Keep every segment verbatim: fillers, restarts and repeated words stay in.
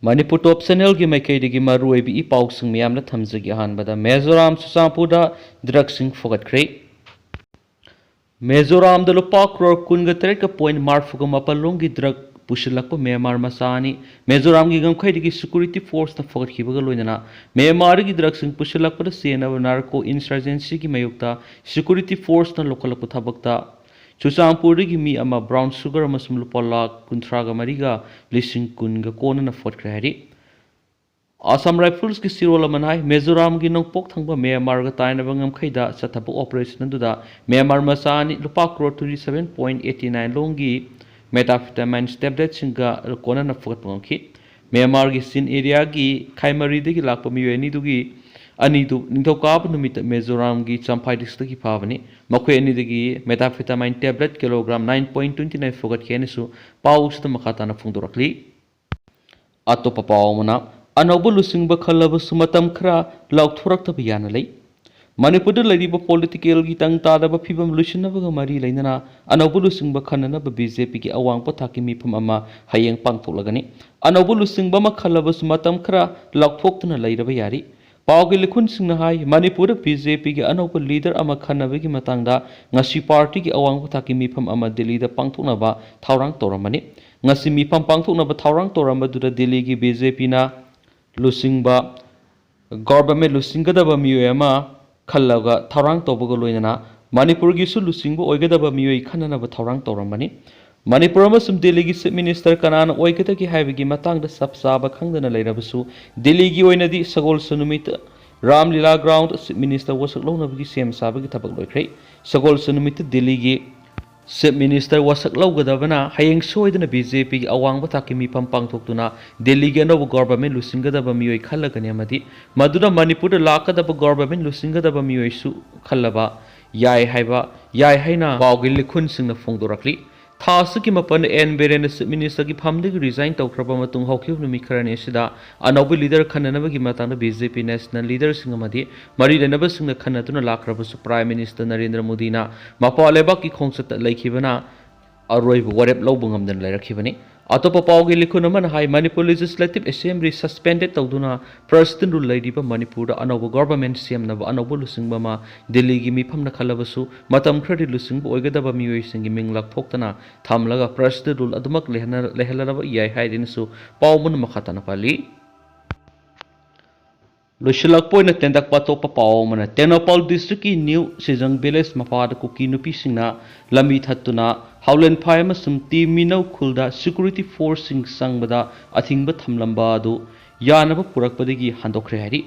ꯃꯅꯤꯄꯨꯔ ꯇꯣꯞ ꯆꯦꯅꯦꯜꯒꯤ ꯃꯥꯏꯀꯩꯗꯒꯤ ꯃꯔꯨꯑꯣꯏꯕ ꯏ ꯄꯥꯎꯁꯤꯡ ꯃꯌꯥꯝꯅ ꯊꯝꯖꯒꯦ꯫ ꯑꯍꯥꯟꯕꯗ, ꯃꯤꯖꯣꯔꯥꯝ ꯆꯨꯔꯆꯥꯟꯄꯨꯔꯗ ꯗ꯭ꯔꯒꯁꯤꯡ ꯐꯒꯠꯈ꯭ꯔꯦ꯫ ꯃꯤꯖꯣꯔꯥꯝꯗ ꯂꯨꯄꯥ ꯀ꯭ꯔꯣꯔ ꯀꯨꯟꯒ ꯇꯔꯦꯠꯀ ꯄꯣꯏꯟ ꯃꯔꯤꯐꯨꯒ ꯃꯥꯄꯜ ꯂꯣꯝꯒꯤ ꯗ꯭ꯔꯒ ꯄꯨꯁꯤꯜꯂꯛꯄ ꯃ꯭ꯌꯥꯟꯃꯥꯔ ꯃꯆꯥ ꯑꯅꯤ ꯃꯤꯖꯣꯔꯥꯝꯒꯤ ꯉꯝꯈꯩꯗꯒꯤ ꯁꯦꯀ꯭ꯌꯨꯔꯤꯇꯤ ꯐꯣꯔꯁꯅ ꯐꯒꯠꯈꯤꯕꯒ ꯂꯣꯏꯅꯅ ꯃ꯭ꯌꯥꯟꯃꯥꯔꯗꯒꯤ ꯗ꯭ꯔꯒꯁꯤꯡ ꯄꯨꯁꯤꯜꯂꯛꯄꯗ ꯆꯦꯟꯅꯕ ꯅꯥꯔꯀꯣ ꯏꯟꯁꯔꯖꯦꯟꯁꯤꯒꯤ ꯃꯥꯌꯣꯛꯇ ꯁꯦꯀ꯭ꯌꯨꯔꯤꯇꯤ ꯐꯣꯔꯁꯅ ꯂꯧꯈꯠꯂꯛꯄ ꯊꯕꯛꯇ ꯆꯨꯔꯆꯥꯟꯄꯨꯔꯗꯒꯤ ꯃꯤ ꯑꯃ, ꯕ꯭ꯔꯥꯎꯟ ꯁꯨꯒꯔ ꯑꯃꯁꯨꯡ ꯂꯨꯄꯥ ꯂꯥꯈ ꯀꯨꯟꯊ꯭ꯔꯥꯒ ꯃꯔꯤꯒ ꯂꯤꯁꯤꯡ ꯀꯨꯟꯒ ꯀꯣꯟꯅꯅ ꯐꯒꯠꯈ꯭ꯔꯦ ꯍꯥꯏꯔꯤ꯫ ꯑꯁꯥꯝ ꯔꯥꯏꯐꯜꯁꯀꯤ ꯆꯦꯔꯣꯜ ꯑꯃꯅ ꯍꯥꯏ, ꯃꯤꯖꯣꯔꯥꯝꯒꯤ ꯅꯣꯡꯄꯣꯛ ꯊꯪꯕ ꯃ꯭ꯌꯥꯟꯃꯥꯔꯒ ꯇꯥꯏꯅꯕ ꯉꯝꯈꯩꯗ ꯆꯠꯊꯕ ꯑꯣꯄꯔꯦꯁꯟ ꯑꯗꯨꯗ ꯃ꯭ꯌꯥꯟꯃꯥꯔ ꯃꯆꯥ ꯑꯅꯤ ꯂꯨꯄꯥ crore twenty seven point eighty nine ꯂꯣꯝꯒꯤ methamphetamine tabletꯁꯤꯡꯒ ꯀꯣꯟꯅꯅ ꯐꯒꯠꯄ ꯉꯝꯈꯤ꯫ ꯃ꯭ꯌꯥꯟꯃꯥꯔꯒꯤ ꯆꯤꯟ ꯑꯦꯔꯤꯌꯥꯒꯤ ꯈꯥꯏꯃꯔꯤꯗꯒꯤ ꯂꯥꯛꯄ ꯃꯤꯑꯣꯏ ꯑꯅꯤꯗꯨꯒꯤ, ꯑꯅꯤꯗꯨ ꯅꯤꯡꯊꯧꯀꯥꯕ ꯅꯨꯃꯤꯠꯇ ꯃꯤꯖꯣꯔꯥꯝꯒꯤ ꯆꯝꯐꯥꯏ ꯗꯤꯁꯇ꯭ꯔꯤꯛꯇꯒꯤ ꯐꯥꯕꯅꯤ꯫ ꯃꯈꯣꯏ ꯑꯅꯤꯗꯒꯤ methamphetamine tablet kilogram nine point twenty nine ꯐꯒꯠꯈꯤ ꯍꯥꯏꯅꯁꯨ ꯄꯥꯎ ꯑꯁꯤꯗ ꯃꯈꯥ ꯇꯥꯅ ꯐꯣꯡꯗꯣꯔꯛꯂꯤ꯫ ꯑꯇꯣꯞꯄ ꯄꯥꯎ ꯑꯃꯅ, ꯑꯅꯧꯕ ꯂꯨꯆꯤꯡꯕ ꯈꯜꯂꯕꯁꯨ ꯃꯇꯝ ꯈꯔ ꯂꯥꯎꯊꯣꯔꯛꯇꯕ ꯌꯥꯅ ꯂꯩ꯫ ꯃꯅꯤꯄꯨꯔꯗ ꯂꯩꯔꯤꯕ ꯄꯣꯂꯤꯇꯤꯀꯦꯜꯒꯤ ꯇꯪ ꯇꯥꯗꯕ ꯐꯤꯕꯝ ꯂꯣꯏꯁꯤꯟꯅꯕꯒ ꯃꯔꯤ ꯂꯩꯅꯅ ꯑꯅꯧꯕ ꯂꯨꯆꯤꯡꯕ ꯈꯟꯅꯅꯕ ꯕꯤ ꯖꯦ ꯄꯤꯒꯤ ꯑꯋꯥꯡꯕ ꯊꯥꯛꯀꯤ ꯃꯤꯐꯝ ꯑꯃ ꯍꯌꯦꯡ ꯄꯥꯡꯊꯣꯛꯂꯒꯅꯤ꯫ ꯑꯅꯧꯕ ꯂꯨꯆꯤꯡꯕ ꯑꯃ ꯈꯜꯂꯕꯁꯨ ꯃꯇꯝ ꯈꯔ ꯂꯥꯎꯊꯣꯛꯇꯨꯅ ꯂꯩꯔꯕ ꯌꯥꯔꯤ꯫ ꯄꯥꯎꯒꯤ ꯂꯤꯈꯨꯟꯁꯤꯡꯅ ꯍꯥꯏ, ꯃꯅꯤꯄꯨꯔꯗ ꯕꯤ ꯖꯦ ꯄꯤꯒꯤ ꯑꯅꯧꯕ ꯂꯤꯗꯔ ꯑꯃ ꯈꯟꯅꯕꯒꯤ ꯃꯇꯥꯡꯗ ꯉꯁꯤ ꯄꯥꯔꯇꯤꯒꯤ ꯑꯋꯥꯡꯕ ꯊꯥꯛꯀꯤ ꯃꯤꯐꯝ ꯑꯃ ꯗꯤꯜꯂꯤꯗ ꯄꯥꯡꯊꯣꯛꯅꯕ ꯊꯧꯔꯥꯡ ꯇꯧꯔꯝꯕꯅꯤ꯫ ꯉꯁꯤ ꯃꯤꯐꯝ ꯄꯥꯡꯊꯣꯛꯅꯕ ꯊꯧꯔꯥꯡ ꯇꯧꯔꯝꯕꯗꯨꯗ ꯗꯤꯜꯂꯤꯒꯤ ꯕꯤ ꯖꯦ ꯄꯤꯅ ꯂꯨꯆꯤꯡꯕ, ꯒꯣꯚꯔꯟꯃꯦꯟꯠ ꯂꯨꯆꯤꯡꯒꯗꯕ ꯃꯤꯑꯣꯏ ꯑꯃ ꯈꯜꯂꯒ ꯊꯧꯔꯥꯡ ꯇꯧꯕꯒ ꯂꯣꯏꯅꯅ ꯃꯅꯤꯄꯨꯔꯒꯤꯁꯨ ꯂꯨꯆꯤꯡꯕ ꯑꯣꯏꯒꯗꯕ ꯃꯤꯑꯣꯏ ꯈꯟꯅꯅꯕ ꯊꯧꯔꯥꯡ ꯇꯧꯔꯝꯕꯅꯤ꯫ ꯃꯅꯤꯄꯨꯔ ꯑꯃꯁꯨꯡ ꯗꯤꯜꯂꯤꯒꯤ ꯆꯤꯐ ꯃꯤꯅꯤꯁꯇꯔ ꯀꯅꯥꯅ ꯑꯣꯏꯒꯗꯒꯦ ꯍꯥꯏꯕꯒꯤ ꯃꯇꯥꯡꯗ ꯆꯞ ꯆꯥꯕ ꯈꯪꯗꯅ ꯂꯩꯔꯕꯁꯨ, ꯗꯤꯜꯂꯤꯒꯤ ꯑꯣꯏꯅꯗꯤ ꯁꯒꯣꯜꯁꯦꯟ ꯅꯨꯃꯤꯠꯇ ꯔꯥꯝꯂꯤꯂꯥ ꯒ꯭ꯔꯥꯎꯟꯗ ꯆꯤꯐ ꯃꯤꯅꯤꯁꯇꯔ ꯋꯥꯁꯛ ꯂꯧꯅꯕꯒꯤ ꯁꯦꯝ ꯁꯥꯕꯒꯤ ꯊꯕꯛ ꯂꯣꯏꯈ꯭ꯔꯦ꯫ ꯁꯒꯣꯜꯁꯦꯟ ꯅꯨꯃꯤꯠꯇ ꯗꯤꯜꯂꯤꯒꯤ ꯆꯤꯐ ꯃꯤꯅꯤꯁꯇꯔ ꯋꯥꯁꯛ ꯂꯧꯒꯗꯕꯅ ꯍꯌꯦꯡ ꯁꯣꯏꯗꯅ ꯕꯤ ꯖꯦ ꯄꯤꯒꯤ ꯑꯋꯥꯡꯕ ꯊꯥꯛꯀꯤ ꯃꯤꯐꯝ ꯄꯥꯡꯊꯣꯛꯇꯨꯅ ꯗꯤꯜꯂꯤꯒꯤ ꯑꯅꯧꯕ ꯒꯣꯚꯔꯟꯃꯦꯟꯠ ꯂꯨꯆꯤꯡꯒꯗꯕ ꯃꯤꯑꯣꯏ ꯈꯜꯂꯒꯅꯤ ꯑꯃꯗꯤ ꯃꯗꯨꯅ ꯃꯅꯤꯄꯨꯔꯗ ꯂꯥꯛꯀꯗꯕ ꯒꯣꯚꯔꯟꯃꯦꯟꯠ ꯂꯨꯆꯤꯡꯒꯗꯕ ꯃꯤꯑꯣꯏꯁꯨ ꯈꯜꯂꯕ ꯌꯥꯏ ꯍꯥꯏꯕ, ꯌꯥꯏ ꯍꯥꯏꯅ ꯄꯥꯎꯒꯤ ꯂꯤꯈꯨꯟꯁꯤꯡꯅ ꯐꯣꯡꯗꯣꯔꯛꯂꯤ꯫ ꯊꯥ ꯑꯁꯤꯒꯤ ꯃꯥꯄꯟꯗ ꯑꯦꯟ ꯕꯤꯔꯦꯟꯅ ꯆꯤꯐ ꯃꯤꯅꯤꯁꯇꯔꯒꯤ ꯐꯝꯗꯒꯤ ꯔꯤꯖꯥꯏꯟ ꯇꯧꯈ꯭ꯔꯕ ꯃꯇꯨꯡ ꯍꯧꯈꯤꯕ ꯅꯨꯃꯤꯠ ꯈꯔꯅꯤ ꯑꯁꯤꯗ ꯑꯅꯧꯕ ꯂꯤꯗꯔ ꯈꯟꯅꯅꯕꯒꯤ ꯃꯇꯥꯡꯗ ꯕꯤ ꯖꯦ ꯄꯤ ꯅꯦꯁꯅꯦꯜ ꯂꯤꯗꯔꯁꯤꯡ ꯑꯃꯗꯤ ꯃꯔꯤ ꯂꯩꯅꯕꯁꯤꯡꯅ ꯈꯟꯅꯗꯨꯅ ꯂꯥꯛꯈ꯭ꯔꯕꯁꯨ ꯄ꯭ꯔꯥꯏꯝ ꯃꯤꯅꯤꯁꯇꯔ ꯅꯔꯦꯟꯗ꯭ꯔ ꯃꯣꯗꯤꯅ ꯃꯄꯥꯟ ꯂꯩꯕꯥꯛꯀꯤ ꯈꯣꯡꯆꯠꯇ ꯂꯩꯈꯤꯕꯅ ꯑꯔꯣꯏꯕ ꯋꯥꯔꯦꯞ ꯂꯧꯕ ꯉꯝꯗꯅ ꯂꯩꯔꯛꯈꯤꯕꯅꯤ꯫ ꯑꯇꯣꯞꯄ ꯄꯥꯎꯒꯤ ꯂꯤꯈꯨꯟ ꯑꯃꯅ ꯍꯥꯏ, ꯃꯅꯤꯄꯨꯔ Legislative Assembly suspended ꯇꯧꯗꯨꯅ President Rule ꯂꯩꯔꯤꯕ ꯃꯅꯤꯄꯨꯔꯗ ꯑꯅꯧꯕ government ꯁꯦꯝꯅꯕ ꯑꯅꯧꯕ ꯂꯨꯆꯤꯡꯕ ꯑꯃ ꯗꯤꯜꯂꯤꯒꯤ ꯃꯤꯐꯝꯅ ꯈꯜꯂꯕꯁꯨ, ꯃꯇꯝ ꯈꯔꯗꯤ ꯂꯨꯆꯤꯡꯕ ꯑꯣꯏꯒꯗꯕ ꯃꯤꯑꯣꯏꯁꯤꯡꯒꯤ ꯃꯤꯡ ꯂꯥꯎꯊꯣꯛꯇꯅ ꯊꯝꯂꯒ President Rule ꯑꯗꯨꯃꯛ ꯂꯩꯍꯟꯅ-, ꯂꯩꯍꯜꯂꯔꯕ ꯌꯥꯏ ꯍꯥꯏꯔꯦꯅꯁꯨ ꯄꯥꯎ ꯑꯃꯅ ꯃꯈꯥ ꯇꯥꯅ ꯄꯜꯂꯤ꯫ ꯂꯣꯏꯁꯤꯜꯂꯛꯄ ꯑꯣꯏꯅ ꯇꯦꯟꯇꯛꯄ ꯑꯇꯣꯞꯄ ꯄꯥꯎ ꯑꯃꯅ, ꯇꯦꯡꯅꯧꯄꯥꯜ district ꯀꯤ ꯅ꯭ꯌꯨ ꯁꯤꯖꯪ village ꯃꯄꯥꯗ ꯀꯨꯀꯤ ꯅꯨꯄꯤꯁꯤꯡꯅ ꯂꯝꯕꯤ ꯊꯠꯇꯨꯅ ꯍꯥꯎꯂꯦꯟꯐꯥꯏ ꯑꯃꯁꯨꯡ ꯇꯤ ꯃꯤꯅꯧ ꯈꯨꯜꯗ security force ꯁꯤꯡ ꯆꯪꯕꯗ ꯑꯊꯤꯡꯕ ꯊꯝꯂꯝꯕ ꯑꯗꯨ ꯌꯥꯅꯕ ꯄꯨꯔꯛꯄꯗꯒꯤ ꯍꯟꯗꯣꯛꯈ꯭ꯔꯦ ꯍꯥꯏꯔꯤ꯫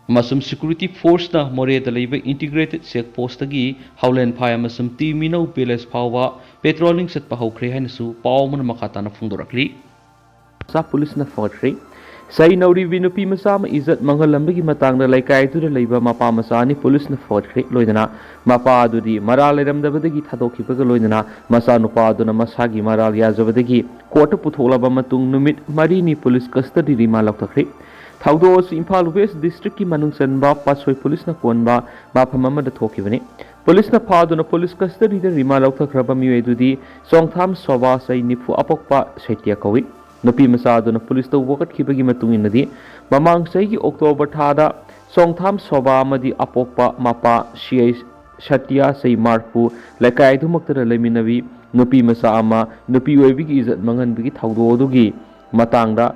ꯑꯃꯁꯨꯡ security force ꯅ ꯃꯣꯔꯦꯗ ꯂꯩꯕ integrated check post ꯇꯒꯤ ꯍꯥꯎꯂꯦꯟꯐꯥꯏ ꯑꯃꯁꯨꯡ ꯇꯤ ꯃꯤꯅꯧ village ꯐꯥꯎꯕ patrolling ꯆꯠꯄ ꯍꯧꯈ꯭ꯔꯦ ꯍꯥꯏꯅꯁꯨ ꯄꯥꯎ ꯑꯃꯅ ꯃꯈꯥ ꯇꯥꯅ ꯐꯣꯡꯗꯣꯔꯛꯂꯤ꯫ ꯃꯆꯥ ꯄꯨꯂꯤꯁꯅ ꯐꯒꯠꯈ꯭ꯔꯦ꯫ ꯆꯍꯤ ꯅꯧꯔꯤꯕꯤ ꯅꯨꯄꯤ ꯃꯆꯥ ꯑꯃ ꯏꯖꯠ ꯃꯥꯡꯍꯜꯂꯝꯕꯒꯤ ꯃꯇꯥꯡꯗ ꯂꯩꯀꯥꯏꯗꯨꯗ ꯂꯩꯕ ꯃꯄꯥ ꯃꯆꯥ ꯑꯅꯤ ꯄꯨꯂꯤꯁꯅ ꯐꯒꯠꯈ꯭ꯔꯦ꯫ ꯂꯣꯏꯅꯅ ꯃꯄꯥ ꯑꯗꯨꯗꯤ ꯃꯔꯥꯜ ꯂꯩꯔꯝꯗꯕꯗꯒꯤ ꯊꯥꯗꯣꯛꯈꯤꯕꯒ ꯂꯣꯏꯅꯅ ꯃꯆꯥꯅꯨꯄꯥ ꯑꯗꯨꯅ ꯃꯁꯥꯒꯤ ꯃꯔꯥꯜ ꯌꯥꯖꯕꯗꯒꯤ court ꯇ ꯄꯨꯊꯣꯛꯂꯕ ꯃꯇꯨꯡ ꯅꯨꯃꯤꯠ ꯃꯔꯤꯅꯤ ꯄꯨꯂꯤꯁ custody remand ꯂꯧꯊꯈ꯭ꯔꯦ꯫ ꯊꯧꯗꯣꯛ ꯑꯁꯤ ꯏꯝꯐꯥꯜ West district ꯀꯤ ꯃꯅꯨꯡ ꯆꯟꯕ ꯄꯥꯠꯁꯣꯏ ꯄꯨꯂꯤꯁꯅ ꯀꯣꯟꯕ ꯃꯐꯝ ꯑꯃꯗ ꯊꯣꯛꯈꯤꯕꯅꯤ꯫ ꯄꯨꯂꯤꯁꯅ ꯐꯥꯗꯨꯅ ꯄꯨꯂꯤꯁ custody ꯗ remand ꯂꯧꯊꯈ꯭ꯔꯕ ꯃꯤꯑꯣꯏ ꯑꯗꯨꯗꯤ ꯆꯣꯡꯊꯥꯝ ꯁꯣꯕꯥ, ꯆꯍꯤ ꯅꯤꯐꯨ, ꯑꯄꯣꯛꯄ ꯁꯩꯇ꯭ꯌ ꯀꯧꯏ꯫ ꯅꯨꯄꯤ ꯃꯆꯥ ꯑꯗꯨꯅ ꯄꯨꯂꯤꯁꯇ ꯋꯥꯀꯠꯈꯤꯕꯒꯤ ꯃꯇꯨꯡ ꯏꯟꯅꯗꯤ, ꯃꯃꯥꯡ ꯆꯍꯤꯒꯤ October ꯊꯥꯗ ꯆꯣꯡꯊꯥꯝ ꯁꯣꯕꯥ ꯑꯃꯗꯤ ꯑꯄꯣꯛꯄ ꯃꯄꯥ ꯁꯤ ꯑꯥꯏ ꯁꯇ꯭ꯌ, ꯆꯍꯤ ꯃꯔꯤꯐꯨ, ꯂꯩꯀꯥꯏ ꯑꯗꯨꯃꯛꯇꯗ ꯂꯩꯃꯤꯟꯅꯕꯤ ꯅꯨꯄꯤ ꯃꯆꯥ ꯑꯃ ꯅꯨꯄꯤ ꯑꯣꯏꯕꯤꯒꯤ ꯏꯖꯠ ꯃꯥꯡꯍꯟꯕꯒꯤ ꯊꯧꯗꯣꯛ ꯑꯗꯨꯒꯤ ꯃꯇꯥꯡꯗ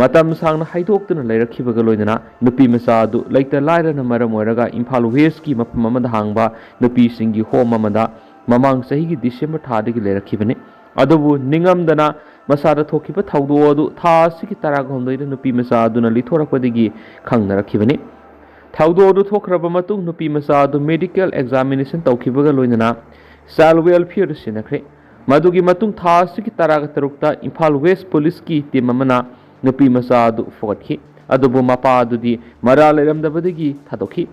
ꯃꯇꯝ ꯁꯥꯡꯅ ꯍꯥꯏꯗꯣꯛꯇꯨꯅ ꯂꯩꯔꯛꯈꯤꯕꯒ ꯂꯣꯏꯅꯅ ꯅꯨꯄꯤ ꯃꯆꯥ ꯑꯗꯨ ꯂꯩꯇ ꯂꯥꯏꯔꯅ ꯃꯔꯝ ꯑꯣꯏꯔꯒ ꯏꯝꯐꯥꯜ West ꯀꯤ ꯃꯐꯝ ꯑꯃꯗ ꯍꯥꯡꯕ ꯅꯨꯄꯤꯁꯤꯡꯒꯤ home ꯑꯃꯗ ꯃꯃꯥꯡ ꯆꯍꯤꯒꯤ December ꯊꯥꯗꯒꯤ ꯂꯩꯔꯛꯈꯤꯕꯅꯤ꯫ ꯑꯗꯨꯕꯨ ꯅꯤꯡꯉꯝꯗꯅ ꯃꯁꯥꯗ ꯊꯣꯛꯈꯤꯕ ꯊꯧꯗꯣꯛ ꯑꯗꯨ ꯊꯥ ꯑꯁꯤꯒꯤ ꯇꯔꯥꯍꯨꯝꯗꯣꯏꯗ ꯅꯨꯄꯤ ꯃꯆꯥ ꯑꯗꯨꯅ ꯂꯤꯊꯣꯔꯛꯄꯗꯒꯤ ꯈꯪꯅꯔꯛꯈꯤꯕꯅꯤ꯫ ꯊꯧꯗꯣꯛ ꯑꯗꯨ ꯊꯣꯛꯈ꯭ꯔꯕ ꯃꯇꯨꯡ ꯅꯨꯄꯤ ꯃꯆꯥ ꯑꯗꯨ medical examination ꯇꯧꯈꯤꯕꯒ ꯂꯣꯏꯅꯅ child welfare ꯗ ꯁꯤꯟꯅꯈ꯭ꯔꯦ꯫ ꯃꯗꯨꯒꯤ ꯃꯇꯨꯡ ꯊꯥ ꯑꯁꯤꯒꯤ ꯇꯔꯥꯒ ꯇꯔꯨꯛꯇ ꯏꯝꯐꯥꯜ West ꯄꯨꯂꯤꯁꯀꯤ team ꯑꯃꯅ ꯅꯨꯄꯤ ꯃꯆꯥ ꯑꯗꯨ ꯐꯒꯠꯈꯤ꯫ ꯑꯗꯨꯕꯨ ꯃꯄꯥ ꯑꯗꯨꯗꯤ ꯃꯔꯥꯜ ꯂꯩꯔꯝꯗꯕꯗꯒꯤ ꯊꯥꯗꯣꯛꯈꯤ꯫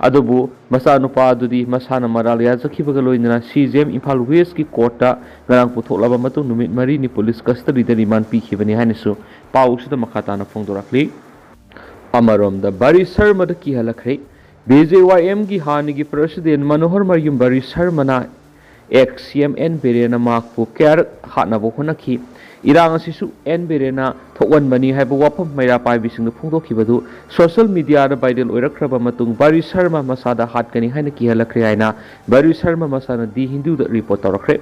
ꯑꯗꯨꯕꯨ ꯃꯆꯥꯅꯨꯄꯥ ꯑꯗꯨꯗꯤ ꯃꯁꯥꯅ ꯃꯔꯥꯜ ꯌꯥꯖꯈꯤꯕꯒ ꯂꯣꯏꯅꯅ C G M Imphal West ꯀꯤ court ꯇ ꯉꯔꯥꯡ ꯄꯨꯊꯣꯛꯂꯕ ꯃꯇꯨꯡ ꯅꯨꯃꯤꯠ ꯃꯔꯤꯅꯤ ꯄꯨꯂꯤꯁ custody ꯗ remand ꯄꯤꯈꯤꯕꯅꯤ ꯍꯥꯏꯅꯁꯨ ꯄꯥꯎꯁꯤꯗ ꯃꯈꯥ ꯇꯥꯅ ꯐꯣꯡꯗꯣꯔꯛꯂꯤ꯫ ꯑꯃꯔꯣꯝꯗ ꯕꯥꯔꯤ ꯁꯔꯃꯗ ꯀꯤꯍꯜꯂꯛꯈ꯭ꯔꯦ꯫ ꯕꯤ ꯖꯦ ꯋꯥꯏ ꯑꯦꯝ ꯒꯤ ꯍꯥꯟꯅꯒꯤ president ꯃꯅꯣꯍꯔ ꯃꯌꯨꯝ ꯕꯥꯔꯤ ꯁꯔꯃꯅ ex C M N ꯕꯤꯔꯦꯟꯅ ꯃꯍꯥꯛꯄꯨ ꯀꯌꯥꯔꯛ ꯍꯥꯠꯅꯕ ꯍꯣꯠꯅꯈꯤ꯫ ꯏꯔꯥꯡ ꯑꯁꯤꯁꯨ ꯑꯦꯟ ꯕꯤꯔꯦꯟꯅ ꯊꯣꯛꯍꯟꯕꯅꯤ ꯍꯥꯏꯕ ꯋꯥꯐꯝ ꯃꯩꯔꯥ ꯄꯥꯏꯕꯤꯁꯤꯡꯅ ꯐꯣꯡꯗꯣꯛꯈꯤꯕꯗꯨ ꯁꯣꯁꯤꯌꯦꯜ ꯃꯤꯗꯤꯌꯥꯗ ꯚꯥꯏꯔꯦꯜ ꯑꯣꯏꯔꯛꯈ꯭ꯔꯕ ꯃꯇꯨꯡ ꯕꯥꯔꯤ ꯁꯔꯃ ꯃꯁꯥꯗ ꯍꯥꯠꯀꯅꯤ ꯍꯥꯏꯅ ꯀꯤꯍꯜꯂꯛꯈ꯭ꯔꯦ ꯍꯥꯏꯅ ꯕꯥꯔꯤ ꯁꯔꯃ ꯃꯁꯥꯅ ꯗꯤ ꯍꯤꯟꯗꯨꯗ ꯔꯤꯄꯣꯔꯠ ꯇꯧꯔꯛꯈ꯭ꯔꯦ꯫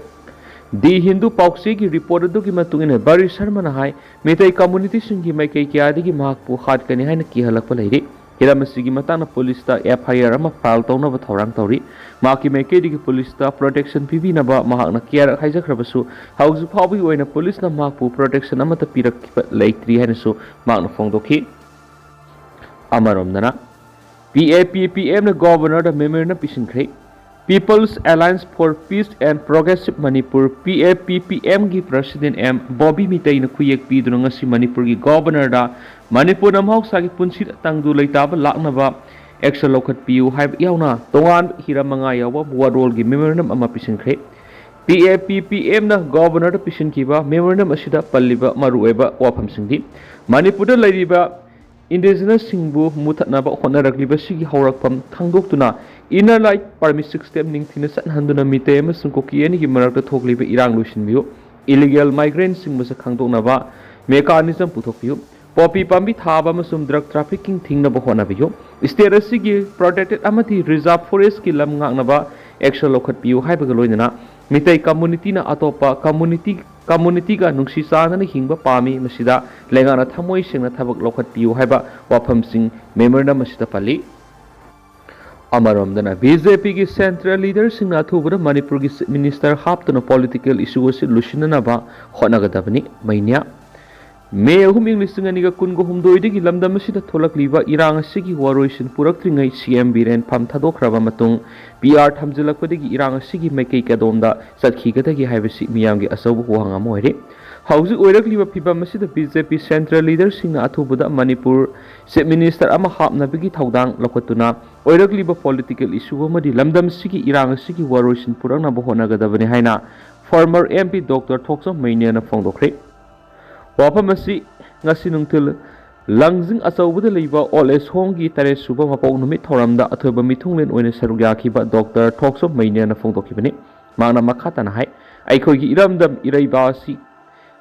ꯗꯤ ꯍꯤꯟꯗꯨ ꯄꯥꯎꯆꯦꯒꯤ ꯔꯤꯄꯣꯔꯠ ꯑꯗꯨꯒꯤ ꯃꯇꯨꯡ ꯏꯟꯅ ꯕꯥꯔꯤ ꯁꯔꯃꯅ ꯍꯥꯏ, ꯃꯤꯇꯩ ꯀꯝꯃꯨꯅꯤꯇꯤꯁꯤꯡꯒꯤ ꯃꯥꯏꯀꯩ ꯀꯌꯥꯗꯒꯤ ꯃꯍꯥꯛꯄꯨ ꯍꯥꯠꯀꯅꯤ ꯍꯥꯏꯅ ꯀꯤꯍꯜꯂꯛꯄ ꯂꯩꯔꯤ꯫ ꯍꯤꯔꯝ ꯑꯁꯤꯒꯤ ꯃꯇꯥꯡꯗ ꯄꯨꯂꯤꯁꯇ ꯑꯦꯐ ꯑꯥꯏ ꯑꯥꯔ ꯑꯃ ꯐꯥꯏꯜ ꯇꯧꯅꯕ ꯊꯧꯔꯥꯡ ꯇꯧꯔꯤ꯫ ꯃꯍꯥꯛꯀꯤ ꯃꯥꯏꯀꯩꯗꯒꯤ ꯄꯨꯂꯤꯁꯇ ꯄ꯭ꯔꯣꯇꯦꯛꯁꯟ ꯄꯤꯕꯤꯅꯕ ꯃꯍꯥꯛꯅ ꯀꯌꯥꯔꯛ ꯍꯥꯏꯖꯈ꯭ꯔꯕꯁꯨ, ꯍꯧꯖꯤꯛ ꯐꯥꯎꯕꯒꯤ ꯑꯣꯏꯅ ꯄꯨꯂꯤꯁꯅ ꯃꯍꯥꯛꯄꯨ ꯄ꯭ꯔꯣꯇꯦꯛꯁꯟ ꯑꯃꯠꯇ ꯄꯤꯔꯛꯈꯤꯕ ꯂꯩꯇ꯭ꯔꯤ ꯍꯥꯏꯅꯁꯨ ꯃꯍꯥꯛꯅ ꯐꯣꯡꯗꯣꯛꯈꯤ꯫ ꯑꯃꯔꯣꯝꯗꯅ, ꯄꯤ ꯑꯦ ꯄꯤ ꯄꯤ ꯑꯦꯝꯅ ꯒꯣꯚꯔꯅꯔꯗ ꯃꯦꯃꯣꯔꯦꯟꯗꯝ ꯄꯤꯁꯤꯟꯈ꯭ꯔꯦ꯫ People's Alliance for Peace and Progressive Manipur, P A P P ꯑꯦꯝꯒꯤ ꯄ꯭ꯔꯁꯤꯗꯦꯟ ꯑꯦꯝ ꯕꯣꯕꯤ ꯃꯤꯇꯩꯅ ꯈꯨꯌꯦꯛ ꯄꯤꯗꯨꯅ ꯉꯁꯤ ꯃꯅꯤꯄꯨꯔꯒꯤ ꯒꯣꯚꯔꯅꯔꯗ ꯃꯅꯤꯄꯨꯔꯅ ꯃꯍꯧꯁꯥꯒꯤ ꯄꯨꯟꯁꯤꯗ ꯇꯪꯗꯨ ꯂꯩꯇꯥꯕ ꯂꯥꯛꯅꯕ ꯑꯦꯛꯁꯟ ꯂꯧꯈꯠꯄꯤꯌꯨ ꯍꯥꯏꯕ ꯌꯥꯎꯅ ꯇꯣꯉꯥꯟꯕ ꯍꯤꯔꯝ ꯃꯉꯥ ꯌꯥꯎꯕ ꯋꯥꯔꯣꯜꯒꯤ ꯃꯦꯃꯣꯔꯦꯟꯗꯝ ꯑꯃ ꯄꯤꯁꯤꯟꯈ꯭ꯔꯦ꯫ ꯄꯤ ꯑꯦ ꯄꯤ ꯄꯤ ꯑꯦꯝꯅ ꯒꯣꯚꯔꯅꯔꯗ ꯄꯤꯁꯤꯟꯈꯤꯕ ꯃꯦꯃꯣꯔꯦꯟꯗꯝ ꯑꯁꯤꯗ ꯄꯜꯂꯤꯕ ꯃꯔꯨꯑꯣꯏꯕ ꯋꯥꯐꯝꯁꯤꯡꯗꯤ, ꯃꯅꯤꯄꯨꯔꯗ ꯂꯩꯔꯤꯕ ꯏꯟꯗꯤꯖꯤꯅꯁꯁꯤꯡꯕꯨ ꯃꯨꯊꯠꯅꯕ ꯍꯣꯠꯅꯔꯛꯂꯤꯕꯁꯤꯒꯤ ꯍꯧꯔꯛꯐꯝ ꯈꯪꯗꯣꯛꯇꯨꯅ inner line permissive step ꯅꯤꯡꯊꯤꯅ ꯆꯠꯍꯟꯗꯨꯅ ꯃꯤꯇꯩ ꯑꯃꯁꯨꯡ ꯀꯨꯀꯤ ꯑꯅꯤꯒꯤ ꯃꯔꯛꯇ ꯊꯣꯛꯂꯤꯕ ꯏꯔꯥꯡ ꯂꯣꯏꯁꯤꯟꯕꯤꯌꯨ꯫ Illegal migrantꯁꯤꯡ ꯃꯁꯛ ꯈꯪꯗꯣꯛꯅꯕ mechanism ꯄꯨꯊꯣꯛꯄꯤꯌꯨ꯫ ꯄꯣꯄꯤ ꯄꯥꯝꯕꯤ ꯊꯥꯕ ꯑꯃꯁꯨꯡ drug trafficking ꯊꯤꯡꯅꯕ ꯍꯣꯠꯅꯕꯤꯌꯨ꯫ State ꯑꯁꯤꯒꯤ protected ꯑꯃꯗꯤ reserve forestꯀꯤ ꯂꯝ ꯉꯥꯛꯅꯕ action ꯂꯧꯈꯠꯄꯤꯌꯨ ꯍꯥꯏꯕꯒ ꯂꯣꯏꯅꯅ ꯃꯤꯇꯩ communityꯅ ꯑꯇꯣꯞꯄ community communityꯒ ꯅꯨꯡꯁꯤ ꯆꯥꯟꯅꯅ ꯍꯤꯡꯕ ꯄꯥꯝꯃꯤ꯫ ꯃꯁꯤꯗ ꯂꯩꯉꯥꯛꯅ ꯊꯃꯣꯏ ꯁꯦꯡꯅ ꯊꯕꯛ ꯂꯧꯈꯠꯄꯤꯌꯨ ꯍꯥꯏꯕ ꯋꯥꯐꯝꯁꯤꯡ memorandum ꯑꯁꯤꯗ ꯄꯜꯂꯤ꯫ ꯑꯃꯔꯣꯝꯗꯅ, BJPꯒꯤ central leaderꯁꯤꯡꯅ ꯑꯊꯨꯕꯗ ꯃꯅꯤꯄꯨꯔꯒꯤ Chief Minister ꯍꯥꯞꯇꯨꯅ political issue ꯑꯁꯤ ꯂꯣꯏꯁꯤꯟꯅꯅꯕ ꯍꯣꯠꯅꯒꯗꯕꯅꯤ꯫ ꯃꯩꯅ꯭ꯌꯥ꯫ ꯃꯦ ꯑꯍꯨꯝ, ꯏꯪ ꯂꯤꯁꯤꯡ ꯑꯅꯤꯒ ꯀꯨꯟꯒ ꯍꯨꯝꯗꯣꯏꯗꯒꯤ ꯂꯝꯗꯝ ꯑꯁꯤꯗ ꯊꯣꯛꯂꯛꯂꯤꯕ ꯏꯔꯥꯡ ꯑꯁꯤꯒꯤ ꯋꯥꯔꯣꯏꯁꯤꯟ ꯄꯨꯔꯛꯇ꯭ꯔꯤꯉꯩ ꯁꯤ ꯑꯦꯝ ꯕꯤꯔꯦꯟ ꯐꯝ ꯊꯥꯗꯣꯛꯈ꯭ꯔꯕ ꯃꯇꯨꯡ ꯄꯤ ꯑꯥꯔ ꯊꯝꯖꯤꯜꯂꯛꯄꯗꯒꯤ ꯏꯔꯥꯡ ꯑꯁꯤꯒꯤ ꯃꯥꯏꯀꯩ ꯀꯗꯣꯝꯗ ꯆꯠꯈꯤꯒꯗꯒꯦ ꯍꯥꯏꯕꯁꯤ ꯃꯤꯌꯥꯝꯒꯤ ꯑꯆꯧꯕ ꯋꯥꯍꯪ ꯑꯃ ꯑꯣꯏꯔꯤ꯫ ꯍꯧꯖꯤꯛ ꯑꯣꯏꯔꯛꯂꯤꯕ ꯐꯤꯚꯝ ꯑꯁꯤꯗ BJP central leaderꯁꯤꯡꯅ ꯑꯊꯨꯕꯗ ꯃꯅꯤꯄꯨꯔ Chief Minister ꯑꯃ ꯍꯥꯞꯅꯕꯒꯤ ꯊꯧꯗꯥꯡ ꯂꯧꯈꯠꯇꯨꯅ ꯑꯣꯏꯔꯛꯂꯤꯕ political issue ꯑꯃꯗꯤ ꯂꯝꯗꯝꯁꯤꯒꯤ ꯏꯔꯥꯡ ꯑꯁꯤꯒꯤ ꯋꯥꯔꯣꯏꯁꯤꯟ ꯄꯨꯔꯛꯅꯕ ꯍꯣꯠꯅꯒꯗꯕꯅꯤ ꯍꯥꯏꯅ former MP Doctor ꯊꯣꯛꯆꯣꯝ ꯃꯩꯅ꯭ꯌꯥꯅ ꯐꯣꯡꯗꯣꯛꯈ꯭ꯔꯦ꯫ ꯋꯥꯐꯝ ꯑꯁꯤ ꯉꯁꯤ ꯅꯨꯡꯊꯤꯜ ꯂꯪꯖꯤꯡ ꯑꯆꯧꯕꯗ ꯂꯩꯕ old age homeꯒꯤ ꯇꯔꯦꯠ ꯁꯨꯕ ꯃꯄꯣꯛ ꯅꯨꯃꯤꯠ ꯊꯧꯔꯝꯗ ꯑꯊꯣꯏꯕ ꯃꯤꯊꯨꯡꯂꯦꯟ ꯑꯣꯏꯅ ꯁꯔꯨꯛ ꯌꯥꯈꯤꯕ Doctor ꯊꯣꯛꯆꯣꯝ ꯃꯩꯅ꯭ꯌꯥꯅ ꯐꯣꯡꯗꯣꯛꯈꯤꯕꯅꯤ꯫ ꯃꯍꯥꯛꯅ ꯃꯈꯥ ꯇꯥꯅ ꯍꯥꯏ, ꯑꯩꯈꯣꯏꯒꯤ ꯏꯔꯝꯗꯝ ꯏꯔꯩꯕꯥꯛ ꯑꯁꯤ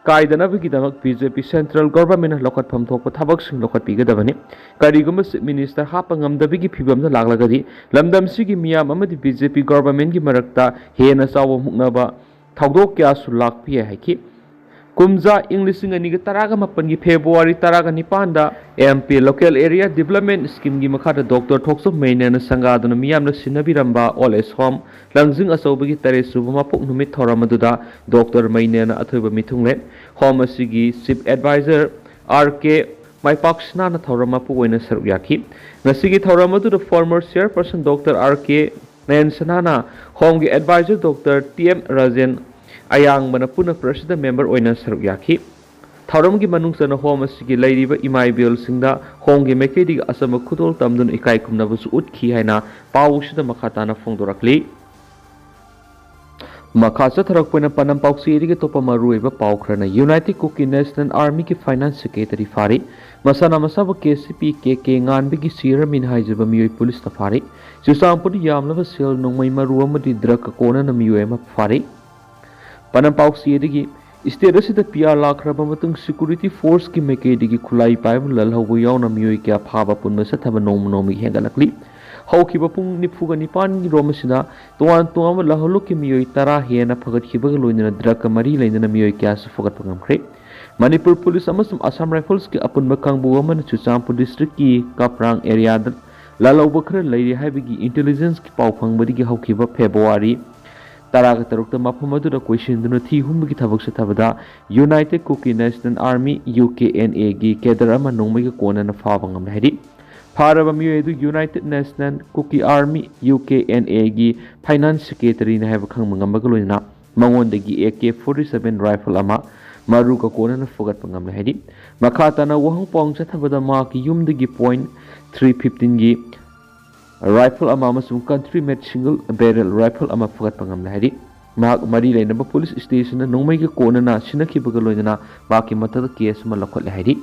ꯀꯥꯏꯗꯅꯕꯒꯤꯗꯃꯛ ꯕꯤ ꯖꯦ ꯄꯤ central governmentꯅ ꯂꯧꯈꯠꯐꯝ ꯊꯣꯛꯄ ꯊꯕꯛꯁꯤꯡ ꯂꯧꯈꯠꯄꯤꯒꯗꯕꯅꯤ꯫ ꯀꯔꯤꯒꯨꯝꯕ chief minister ꯍꯥꯞꯄ ꯉꯝꯗꯕꯒꯤ ꯐꯤꯕꯝꯗ ꯂꯥꯛꯂꯒꯗꯤ ꯂꯝꯗꯝꯁꯤꯒꯤ ꯃꯤꯌꯥꯝ ꯑꯃꯗꯤ ꯕꯤ ꯖꯦ ꯄꯤ governmentꯀꯤ ꯃꯔꯛꯇ ꯍꯦꯟꯅ ꯆꯥꯎꯕ ꯃꯨꯛꯅꯕ ꯊꯧꯗꯣꯛ ꯀꯌꯥꯁꯨ ꯂꯥꯛꯄ ꯌꯥꯏ ꯍꯥꯏꯈꯤ꯫ ꯀꯨꯝꯖꯥ ꯏꯪ ꯂꯤꯁꯤꯡ ꯑꯅꯤꯒ ꯇꯔꯥꯒ ꯃꯥꯄꯟꯒꯤ February ꯇꯔꯥꯒ ꯅꯤꯄꯥꯟꯗ M P local area development schemeꯒꯤ ꯃꯈꯥꯗ Doctor ꯊꯣꯛꯆꯣꯝ ꯃꯩꯅꯦꯅ ꯁꯪꯒꯥꯗꯨꯅ ꯃꯤꯌꯥꯝꯅ ꯁꯤꯟꯅꯕꯤꯔꯝꯕ old age home ꯂꯪꯖꯤꯡ ꯑꯆꯧꯕꯒꯤ ꯇꯔꯦꯠ ꯁꯨꯕ ꯃꯄꯣꯛ ꯅꯨꯃꯤꯠ ꯊꯧꯔꯝ ꯑꯗꯨꯗ Doctor ꯃꯩꯅꯦꯅ ꯑꯊꯣꯏꯕ ꯃꯤꯊꯨꯡꯂꯦꯟ, home ꯑꯁꯤꯒꯤ chief advisor R K ꯃꯥꯏꯄꯥꯛꯁꯅꯥꯅ ꯊꯧꯔꯝ ꯃꯄꯨ ꯑꯣꯏꯅ ꯁꯔꯨꯛ ꯌꯥꯈꯤ꯫ ꯉꯁꯤꯒꯤ ꯊꯧꯔꯝ ꯑꯗꯨꯗ former chairperson Doctor R K ꯅꯌꯟꯁꯅꯥꯅ, homeꯒꯤ advisor Doctor T M Rajen ꯑꯌꯥꯡꯕꯅ ꯄꯨꯟꯅ president member ꯑꯣꯏꯅ ꯁꯔꯨꯛ ꯌꯥꯈꯤ꯫ ꯊꯧꯔꯝꯒꯤ ꯃꯅꯨꯡ ꯆꯟꯅ home ꯑꯁꯤꯒꯤ ꯂꯩꯔꯤꯕ ꯏꯃꯥ ꯏꯕꯦꯜꯁꯤꯡꯗ homeꯒꯤ ꯃꯥꯏꯀꯩꯗꯒꯤ ꯑꯆꯝꯕ ꯈꯨꯗꯣꯜ ꯇꯝꯗꯨꯅ ꯏꯀꯥꯏ ꯈꯨꯝꯅꯕꯁꯨ ꯎꯠꯈꯤ ꯍꯥꯏꯅ ꯄꯥꯎꯁꯤꯗ ꯃꯈꯥ ꯇꯥꯅ ꯐꯣꯡꯗꯣꯔꯛꯂꯤ꯫ ꯃꯈꯥ ꯆꯠꯊꯔꯛꯄ ꯑꯣꯏꯅ ꯄꯅꯝ ꯄꯥꯎꯆꯦꯗꯒꯤ ꯑꯇꯣꯞꯄ ꯃꯔꯨꯑꯣꯏꯕ ꯄꯥꯎ ꯈꯔꯅ, United Kuki National Armyꯒꯤ finance secretary ꯐꯥꯔꯤ꯫ ꯃꯁꯥꯅ ꯃꯁꯥꯕꯨ K C P K K ꯉꯥꯟꯕꯒꯤ chairman ꯍꯥꯏꯖꯕ ꯃꯤꯑꯣꯏ ꯄꯨꯂꯤꯁꯅ ꯐꯥꯔꯤ꯫ ꯆꯨꯔꯆꯥꯟꯄꯨꯔꯗ ꯌꯥꯝꯂꯕ ꯁꯦꯜ ꯅꯣꯡꯃꯩ ꯃꯔꯨ ꯑꯃꯗꯤ drugꯀ ꯀꯣꯟꯅꯅ ꯃꯤꯑꯣꯏ ꯑꯃ ꯐꯥꯔꯤ꯫ ꯄꯅꯝ ꯄꯥꯎꯆꯦꯗꯒꯤ, state ꯑꯁꯤꯗ P R ꯂꯥꯛꯈ꯭ꯔꯕ ꯃꯇꯨꯡ security forceꯀꯤ ꯃꯥꯏꯀꯩꯗꯒꯤ ꯈꯨꯠꯂꯥꯏ ꯄꯥꯏꯕ ꯂꯜꯍꯧꯕ ꯌꯥꯎꯅ ꯃꯤꯑꯣꯏ ꯀꯌꯥ ꯐꯥꯕ ꯄꯨꯟꯕ ꯆꯠꯊꯕ ꯅꯣꯡꯃ ꯅꯣꯡꯃꯒꯤ ꯍꯦꯟꯒꯠꯂꯛꯂꯤ꯫ ꯍꯧꯈꯤꯕ ꯄꯨꯡ ꯅꯤꯐꯨꯒ ꯅꯤꯄꯥꯟꯒꯤ ꯔꯣꯝ ꯑꯁꯤꯗ ꯇꯣꯉꯥꯟ ꯇꯣꯉꯥꯟꯕ ꯂꯜꯍꯧꯂꯨꯞꯀꯤ ꯃꯤꯑꯣꯏ ꯇꯔꯥ ꯍꯦꯟꯅ ꯐꯒꯠꯈꯤꯕꯒ ꯂꯣꯏꯅꯅ drugꯀ ꯃꯔꯤ ꯂꯩꯅꯅ ꯃꯤꯑꯣꯏ ꯀꯌꯥꯁꯨ ꯐꯒꯠꯄ ꯉꯝꯈ꯭ꯔꯦ꯫ ꯃꯅꯤꯄꯨꯔ ꯄꯨꯂꯤꯁ ꯑꯃꯁꯨꯡ Assam Riflesꯀꯤ ꯑꯄꯨꯟꯕ ꯀꯥꯡꯕꯨ ꯑꯃꯅ ꯆꯨꯔꯆꯥꯟꯄꯨꯔ districtꯀꯤ ꯀꯥꯞꯔꯥꯡ areaꯗ ꯂꯜꯍꯧꯕ ꯈꯔ ꯂꯩꯔꯤ ꯍꯥꯏꯕꯒꯤ intelligenceꯀꯤ ꯄꯥꯎ ꯐꯪꯕꯗꯒꯤ ꯍꯧꯈꯤꯕ February ꯇꯔꯥꯒ ꯇꯔꯨꯛꯇ ꯃꯐꯝ ꯑꯗꯨꯗ ꯀꯣꯏꯁꯤꯟꯗꯨꯅ ꯊꯤ ꯍꯨꯝꯕꯒꯤ ꯊꯕꯛ ꯆꯠꯊꯕꯗ United Kuki National Army, UKNAꯒꯤ cadre ꯑꯃ ꯅꯣꯡꯃꯩꯒ ꯀꯣꯟꯅꯅ ꯐꯥꯕ ꯉꯝꯂꯦ ꯍꯥꯏꯔꯤ꯫ ꯐꯥꯔꯕ ꯃꯤꯑꯣꯏ ꯑꯗꯨ United National Kuki Army, UKNAꯒꯤ finance secretaryꯅꯤ ꯍꯥꯏꯕ ꯈꯪꯕ ꯉꯝꯕꯒ ꯂꯣꯏꯅꯅ ꯃꯉꯣꯟꯗꯒꯤ A K forty seven rifle ꯑꯃ, ꯃꯔꯨꯒ ꯀꯣꯟꯅꯅ ꯐꯨꯒꯠꯄ ꯉꯝꯂꯦ ꯍꯥꯏꯔꯤ꯫ ꯃꯈꯥ ꯇꯥꯅ ꯋꯥꯍꯪ ꯄꯥꯎꯍꯪ ꯆꯠꯊꯕꯗ ꯃꯍꯥꯛꯀꯤ ꯌꯨꯝꯗꯒꯤ point three fifteenꯒꯤ rifle ꯑꯃ ꯑꯃꯁꯨꯡ country made single barrel rifle ꯑꯃ ꯐꯨꯒꯠꯄ ꯉꯝꯂꯦ ꯍꯥꯏꯔꯤ꯫ ꯃꯍꯥꯛ ꯃꯔꯤ ꯂꯩꯅꯕ police stationꯗ ꯅꯣꯡꯃꯩꯒ ꯀꯣꯟꯅꯅ ꯁꯤꯟꯅꯈꯤꯕꯒ ꯂꯣꯏꯅꯅ ꯃꯍꯥꯛꯀꯤ ꯃꯊꯛꯇ case ꯑꯃ ꯂꯧꯈꯠꯂꯦ ꯍꯥꯏꯔꯤ꯫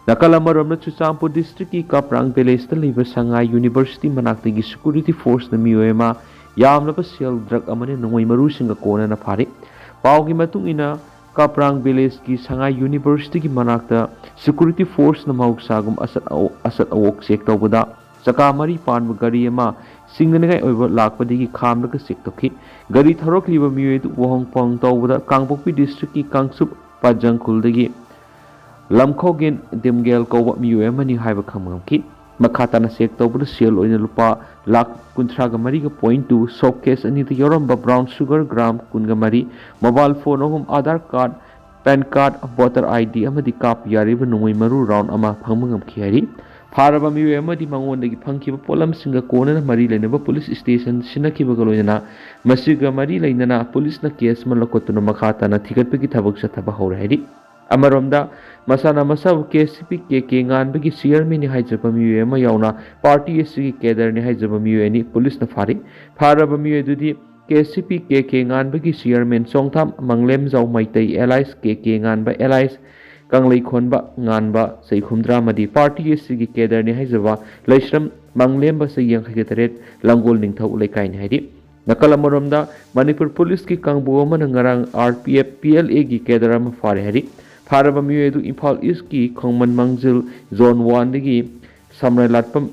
ꯅꯥꯀꯜ ꯑꯃꯔꯣꯝꯗ ꯆꯨꯔꯆꯥꯟꯄꯨꯔ districtꯀꯤ ꯀꯥꯞꯔꯥꯡ villageꯇ ꯂꯩꯕ ꯁꯉꯥꯏ University ꯃꯅꯥꯛꯇꯒꯤ security forceꯅ ꯃꯤꯑꯣꯏ ꯑꯃ ꯌꯥꯝꯂꯕ ꯁꯦꯜ, drug ꯑꯃꯗꯤ ꯅꯣꯡꯃꯩ ꯃꯔꯨꯁꯤꯡꯒ ꯀꯣꯟꯅꯅ ꯐꯥꯔꯤ꯫ ꯄꯥꯎꯒꯤ ꯃꯇꯨꯡ ꯏꯟꯅ, ꯀꯥꯄ꯭ꯔꯥꯡ ꯚꯤꯂꯦꯖꯀꯤ ꯁꯉꯥꯏ ꯌꯨꯅꯤꯚꯔꯁꯤꯇꯤꯒꯤ ꯃꯅꯥꯛꯇ ꯁꯦꯀ꯭ꯌꯨꯔꯤꯇꯤ ꯐꯣꯔꯁꯅ ꯃꯍꯧꯁꯥꯒꯨꯝ ꯑꯁꯠ ꯑꯋꯣꯛ ꯆꯦꯛ ꯇꯧꯕꯗ ꯆꯀꯥ ꯃꯔꯤ ꯄꯥꯟꯕ ꯒꯥꯔꯤ ꯑꯃ ꯁꯤꯡꯅꯅꯤꯡꯉꯥꯏ ꯑꯣꯏꯕ ꯂꯥꯛꯄꯗꯒꯤ ꯈꯥꯝꯂꯒ ꯆꯦꯛ ꯇꯧꯈꯤ꯫ ꯒꯥꯔꯤ ꯊꯧꯔꯛꯂꯤꯕ ꯃꯤꯑꯣꯏ ꯑꯗꯨ ꯋꯥꯍꯪ ꯄꯥꯎꯍꯪ ꯇꯧꯕꯗ ꯀꯥꯡꯄꯣꯛꯄꯤ ꯗꯤꯁꯇ꯭ꯔꯤꯛꯀꯤ ꯀꯥꯡꯆꯨꯞ ꯄꯥꯖꯪ ꯈꯨꯜꯗꯒꯤ ꯂꯝꯈꯣꯒꯦꯟ ꯗꯤꯝꯒꯦꯜ ꯀꯧꯕ ꯃꯤꯑꯣꯏ ꯑꯃꯅꯤ ꯍꯥꯏꯕ ꯈꯪꯕ ꯉꯝꯈꯤ꯫ ꯃꯈꯥ ꯇꯥꯅ ꯆꯦꯛ ꯇꯧꯕꯗ ꯁꯦꯜ ꯑꯣꯏꯅ ꯂꯨꯄꯥ ꯂꯥꯈ ꯀꯨꯟꯊ꯭ꯔꯥꯒ ꯃꯔꯤꯒ ꯄꯣꯏꯟ ꯇꯨ, ꯁꯣꯞ ꯀꯦꯁ ꯑꯅꯤꯗ ꯌꯥꯎꯔꯝꯕ ꯕ꯭ꯔꯥꯎꯟ ꯁꯨꯒꯔ ꯒ꯭ꯔꯥꯝ ꯀꯨꯟꯒ ꯃꯔꯤ, ꯃꯣꯕꯥꯏꯜ ꯐꯣꯟ ꯑꯍꯨꯝ, Aadhaar card, PAN card, voter I D ꯑꯃꯗꯤ ꯀꯥꯞꯄ ꯌꯥꯔꯤꯕ ꯅꯣꯡꯃꯩ ꯃꯔꯨ ꯔꯥꯎꯟ ꯑꯃ ꯐꯪꯕ ꯉꯝꯈꯤ ꯍꯥꯏꯔꯤ꯫ ꯐꯥꯔꯕ ꯃꯤꯑꯣꯏ ꯑꯃꯗꯤ ꯃꯉꯣꯟꯗꯒꯤ ꯐꯪꯈꯤꯕ ꯄꯣꯠꯂꯝꯁꯤꯡꯒ ꯀꯣꯟꯅꯅ ꯃꯔꯤ ꯂꯩꯅꯕ ꯄꯨꯂꯤꯁ ꯁ꯭ꯇꯦꯁꯟ ꯁꯤꯟꯅꯈꯤꯕꯒ ꯂꯣꯏꯅꯅ ꯃꯁꯤꯒ ꯃꯔꯤ ꯂꯩꯅꯅ ꯄꯨꯂꯤꯁꯅ ꯀꯦꯁ ꯑꯃ ꯂꯧꯈꯠꯇꯨꯅ ꯃꯈꯥ ꯇꯥꯅ ꯊꯤꯒꯠꯄꯒꯤ ꯊꯕꯛ ꯆꯠꯊꯕ ꯍꯧꯔꯦ ꯍꯥꯏꯔꯤ꯫ ꯑꯃꯔꯣꯝꯗ, ꯃꯁꯥꯅ ꯃꯁꯥꯕꯨ ꯀꯦ ꯁꯤ ꯄꯤ ꯀꯦ ꯀꯦ ꯉꯥꯟꯕꯒꯤ ꯆꯤꯌꯔꯃꯦꯟꯅꯤ ꯍꯥꯏꯖꯕ ꯃꯤꯑꯣꯏ ꯑꯃ ꯌꯥꯎꯅ ꯄꯥꯔꯇꯤ ꯑꯁꯤꯒꯤ ꯀꯦꯗꯔꯅꯤ ꯍꯥꯏꯖꯕ ꯃꯤꯑꯣꯏ ꯑꯅꯤ ꯄꯨꯂꯤꯁꯅ ꯐꯥꯔꯤ꯫ ꯐꯥꯔꯕ ꯃꯤꯑꯣꯏ ꯑꯗꯨꯗꯤ ꯀꯦ ꯁꯤ ꯄꯤ ꯀꯦ ꯀꯦ ꯉꯥꯟꯕꯒꯤ ꯆꯤꯌꯔꯃꯦꯟ ꯆꯣꯡꯊꯥꯝ ꯃꯪꯂꯦꯝꯖꯥꯎ ꯃꯩꯇꯩ ꯑꯦꯂꯥꯏꯁ ꯀꯦ ꯀꯦ ꯉꯥꯟꯕ ꯑꯦꯂꯥꯏꯁ ꯀꯪꯂꯩꯈꯣꯟꯕ ꯉꯥꯟꯕ ꯆꯍꯤ ꯍꯨꯝꯗ꯭ꯔꯥ ꯑꯃꯗꯤ ꯄꯥꯔꯇꯤ ꯑꯁꯤꯒꯤ ꯀꯦꯗꯔꯅꯤ ꯍꯥꯏꯖꯕ ꯂꯩꯁ꯭ꯔꯝ ꯃꯪꯂꯦꯝꯕ ꯆꯍꯤ ꯌꯥꯡꯈꯩꯒ ꯇꯔꯦꯠ ꯂꯥꯡꯒꯣꯜ ꯅꯤꯡꯊꯧ ꯂꯩꯀꯥꯏꯅꯤ ꯍꯥꯏꯔꯤ꯫ ꯅꯥꯀꯜ ꯑꯃꯔꯣꯝꯗ, ꯃꯅꯤꯄꯨꯔ ꯄꯨꯂꯤꯁꯀꯤ ꯀꯥꯡꯕꯨ ꯑꯃꯅ ꯉꯔꯥꯡ R P F P L ꯑꯦꯒꯤ ꯀꯦꯗꯔ ꯑꯃ ꯐꯥꯔꯦ ꯍꯥꯏꯔꯤ꯫ ꯐꯥꯔꯕ ꯃꯤꯑꯣꯏ ꯑꯗꯨ ꯏꯝꯐꯥꯜ ꯏꯁꯀꯤ ꯈꯣꯡꯃꯟ ꯃꯥꯡꯖꯤꯜ ꯖꯣꯟ ꯋꯥꯟꯗꯒꯤ ꯁꯝꯔꯥꯏ ꯂꯥꯠꯄꯝ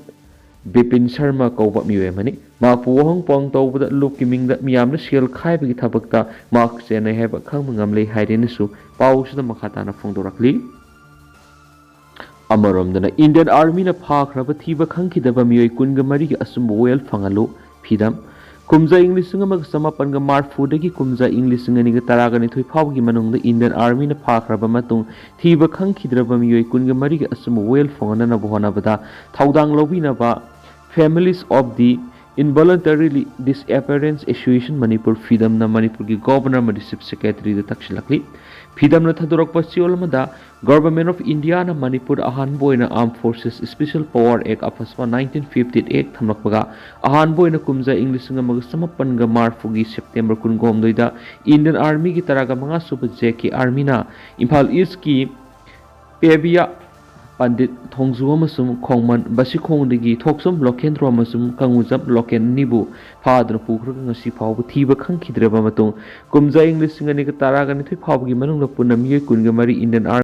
ꯕꯤꯄꯤꯟ ꯁꯔꯃ ꯀꯧꯕ ꯃꯤꯑꯣꯏ ꯑꯃꯅꯤ꯫ ꯃꯍꯥꯛꯄꯨ ꯋꯥꯍꯪ ꯄꯥꯎꯍꯪ ꯇꯧꯕꯗ ꯂꯨꯞꯀꯤ ꯃꯤꯡꯗ ꯃꯤꯌꯥꯝꯅ ꯁꯦꯜ ꯈꯥꯏꯕꯒꯤ ꯊꯕꯛꯇ ꯃꯍꯥꯛ ꯆꯦꯟꯅꯩ ꯍꯥꯏꯕ ꯈꯪꯕ ꯉꯝꯂꯦ ꯍꯥꯏꯔꯦꯅꯁꯨ ꯄꯥꯎꯁꯤꯗ ꯃꯈꯥ ꯇꯥꯅ ꯐꯣꯡꯗꯣꯔꯛꯂꯤ꯫ ꯑꯃꯔꯣꯝꯗꯅ, ꯏꯟꯗꯤꯌꯟ ꯑꯥꯔꯃꯤꯅ ꯐꯥꯈ꯭ꯔꯕ ꯊꯤꯕ ꯈꯪꯈꯤꯗꯕ ꯃꯤꯑꯣꯏ ꯀꯨꯟꯒ ꯃꯔꯤꯒꯤ ꯑꯆꯨꯝꯕ ꯋꯥꯌꯦꯜ ꯐꯪꯍꯜꯂꯨ꯫ ꯐꯤꯗꯝ꯫ ꯀꯨꯝꯖꯥ ꯏꯪ ꯂꯤꯁꯤꯡ ꯑꯃꯒ ꯆꯃꯥꯄꯟꯒ ꯃꯔꯐꯨꯗꯒꯤ ꯀꯨꯝꯖꯥ ꯏꯪ ꯂꯤꯁꯤꯡ ꯑꯅꯤꯒ ꯇꯔꯥꯒ ꯅꯤꯊꯣꯏ ꯐꯥꯎꯕꯒꯤ ꯃꯅꯨꯡꯗ ꯏꯟꯗꯤꯌꯟ ꯑꯥꯔꯃꯤꯅ ꯐꯥꯈ꯭ꯔꯕ ꯃꯇꯨꯡ ꯊꯤꯕ ꯈꯪꯈꯤꯗ꯭ꯔꯕ ꯃꯤꯑꯣꯏ ꯀꯨꯟꯒ ꯃꯔꯤꯒꯤ ꯑꯆꯨꯝꯕ ꯋꯥꯌꯦꯜ ꯐꯪꯍꯟꯅꯕ ꯍꯣꯠꯅꯕꯗ ꯊꯧꯗꯥꯡ ꯂꯧꯕꯤꯅꯕ Families of the Involuntarily Disappearance Association Manipur, ꯐꯤꯗꯝꯅ ꯃꯅꯤꯄꯨꯔꯒꯤ ꯒꯣꯚꯔꯅꯔ ꯑꯃꯗꯤ ꯆꯤꯐ ꯁꯦꯀ꯭ꯔꯦꯇꯔꯤꯗ ꯇꯛꯁꯤꯜꯂꯛꯂꯤ꯫ ꯐꯤꯗꯝꯅ ꯊꯥꯗꯣꯔꯛꯄ ꯆꯦꯔꯣꯜ ꯑꯃꯗ, ꯒꯣꯚꯔꯟꯃꯦꯟꯠ ꯑꯣꯐ ꯏꯟꯗꯤꯌꯥꯅ ꯃꯅꯤꯄꯨꯔꯗ ꯑꯍꯥꯟꯕ ꯑꯣꯏꯅ Armed Forces Special Power Act of Aspa nineteen fifty-eight ꯊꯝꯂꯛꯄꯒ, ꯑꯍꯥꯟꯕ ꯑꯣꯏꯅ ꯀꯨꯝꯖꯥ ꯏꯪ ꯂꯤꯁꯤꯡ ꯑꯃꯒ ꯆꯃꯥꯄꯟꯒ ꯃꯔꯐꯨꯒꯤ ꯁꯦꯞꯇꯦꯝꯕꯔ ꯀꯨꯟꯍꯨꯝꯗꯣꯏꯗ ꯏꯟꯗꯤꯌꯟ ꯑꯥꯔꯃꯤꯒꯤ ꯇꯔꯥꯒ ꯃꯉꯥ ꯁꯨꯕ ꯖꯦꯛꯀꯤ ꯑꯥꯔꯃꯤꯅ ꯏꯝꯐꯥꯜ ꯏꯁꯀꯤ ꯄꯦꯕꯤꯌꯥ ꯄꯟꯗꯤꯠ ꯊꯣꯡꯖꯨ ꯑꯃꯁꯨꯡ ꯈꯣꯡꯃꯟ ꯕꯁꯤꯈꯣꯡꯗꯒꯤ ꯊꯣꯛꯆꯣꯝ ꯂꯣꯀꯦꯟꯗ꯭ꯔꯣ ꯑꯃꯁꯨꯡ ꯀꯪꯉꯨꯖꯝ ꯂꯣꯀꯦꯟ ꯑꯅꯤꯕꯨ ꯐꯥꯗꯨꯅ ꯄꯨꯈ꯭ꯔꯒ ꯉꯁꯤ ꯐꯥꯎꯕ ꯊꯤꯕ ꯈꯪꯈꯤꯗ꯭ꯔꯕ ꯃꯇꯨꯡ, ꯀꯨꯝꯖꯥ ꯏꯪ ꯂꯤꯁꯤꯡ ꯑꯅꯤꯒ ꯇꯔꯥꯒ ꯅꯤꯊꯣꯏ ꯐꯥꯎꯕꯒꯤ ꯃꯅꯨꯡꯗ ꯄꯨꯟꯅ ꯃꯤꯑꯣꯏ ꯀꯨꯟꯒ ꯃꯔꯤ Indian Army